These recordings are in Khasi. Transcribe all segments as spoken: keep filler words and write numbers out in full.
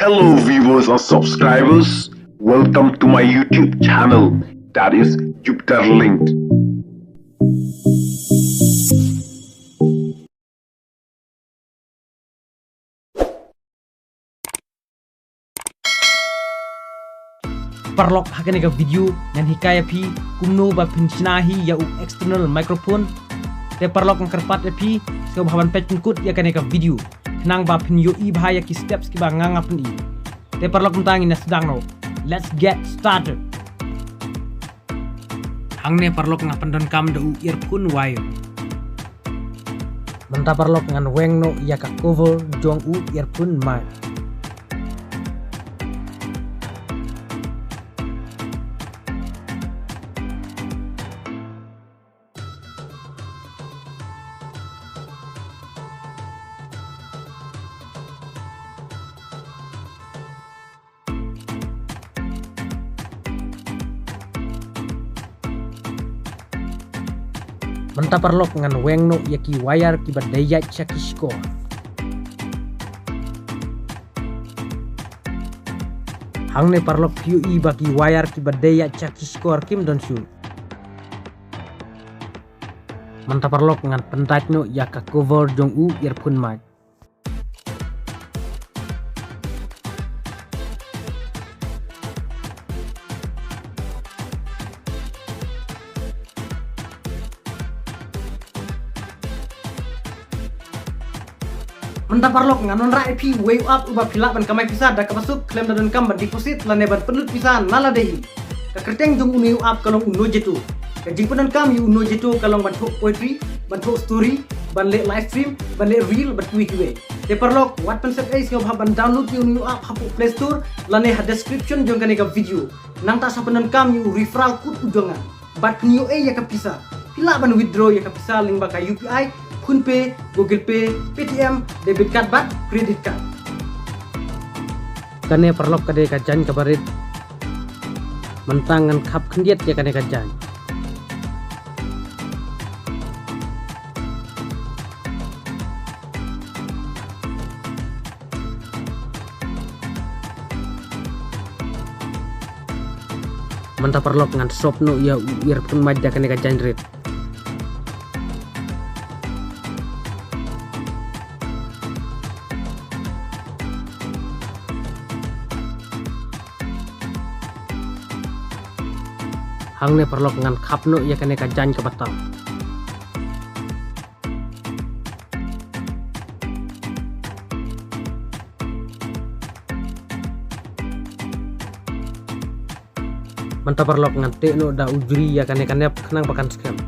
Hello viewers and subscribers, welcome to my YouTube channel, that is Jupiter Linked. Paralok, ha kane ka video ngan hikai ïa phi kumno ba phin shna hi ïa u external microphone. Te paralok, ngan kyrpad ïa phi sngewbha ban peit pynkut ïa kane ka video khnang ba phin ïohi bha ïa ki steps kiba nga nga pyni. Te paralok, mynta ngin ïa sdang noh. Let's get started. Hangne paralok, nga pyndonkam da u earphone wire. Mynta paralok, ngan weng noh ïa ka cover jong u earphone mic. Mynta paralok, ngan weng noh ïa ki wire kiba dei ïaid sha ki shkor. Hangne paralok, phi ïohi ba ki wire kiba dei ïaid sha ki shkor kim don shuh. Mynta paralok, ngan pyndait noh ïa ka cover jong u earphone mic. Mynta paralok, ngan wanrah ïa phi uwei u app uba phi lah ban kamai pisa da kaba suk khlem da donkam ban deposit lane ban pynlut pisa na lade hi. Ka kyrteng jong une u app ka long u Nojeto. Ka jingpyndonkam ïa u Nojeto ka long ban thoh poetry, ban thoh story, ban leh live stream, ban leh reel bad kiwei kiwei. Te paralok, wat pynsep ei, sngewbha ban download ïa une u app hapoh Play Store lane ha description jong kane ka video. Nangta sa pyndonkam ïa u referral code u jong nga bad phin ïoh ei ïa ka pisa. Phi lah ban withdraw ïa ka pisa lyngba ka U P I, PhonePe, Google Pay, Paytm, debit card bad credit card. Kane paralok ka dei ka jaiñ kaba rit. Mynta ngan khap khyndiat ïa kane ka jaiñ. Mynta paralok, ngan sop noh ïa u earphone mic da kane ka jaiñ rit. Hangne paralok, ngan khap noh ïa kane ka jaiñ kaba tam. Mynta paralok, ngan teh noh da u jri ïa kane ka nep khnang ba kan skhem.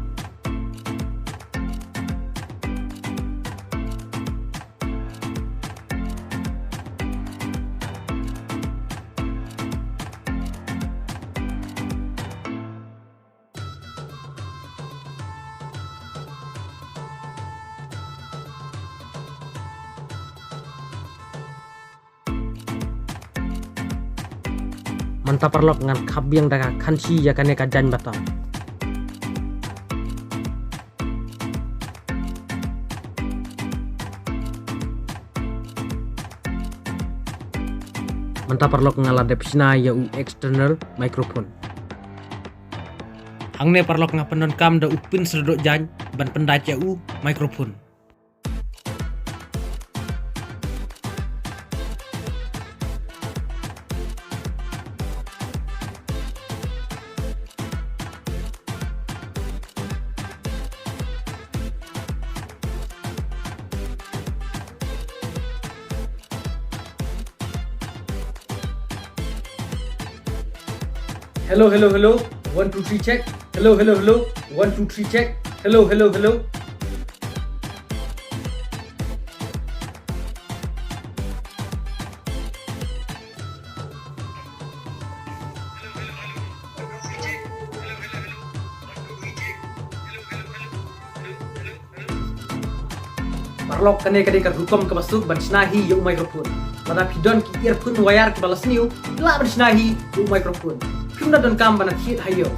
Mynta paralok, ngan khap biang da ka khansi ïa kane ka jaiñ ba tam. Mynta paralok, nga la dep shna ïa u external microphone. Hangne paralok, nga pyndonkam da u pin syrdoh jaiñ ban pyndait ïa u microphone. Hello, hello, hello. One, two, three, check. Hello, hello, hello. One, two, three, check. Hello, hello, hello. Paralok, kane ka dei ka rukom kaba suk ban shna hi ïa u microphone. Lada phi don ki earphone wire kiba la sniew, phi lah ban shna hi ïa u microphone. Phim da donkam ban thied ha ïew.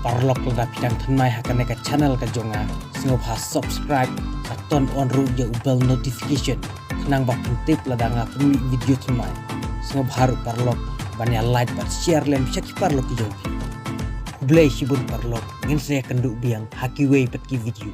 Paralok, lada phi dang thymmai ha kane ka channel ka jong nga, sngewbha subscribe, sa turn on ruh ïa u bell notification. Khnang ba phin tip lada nga pynmih video thymmai, sngewbha ruh paralok ban ïa like bad share lem sha ki paralok ki jong phi. Khublei shibun paralok, ngin sa ïakynduh biang ha kiwei pat ki video.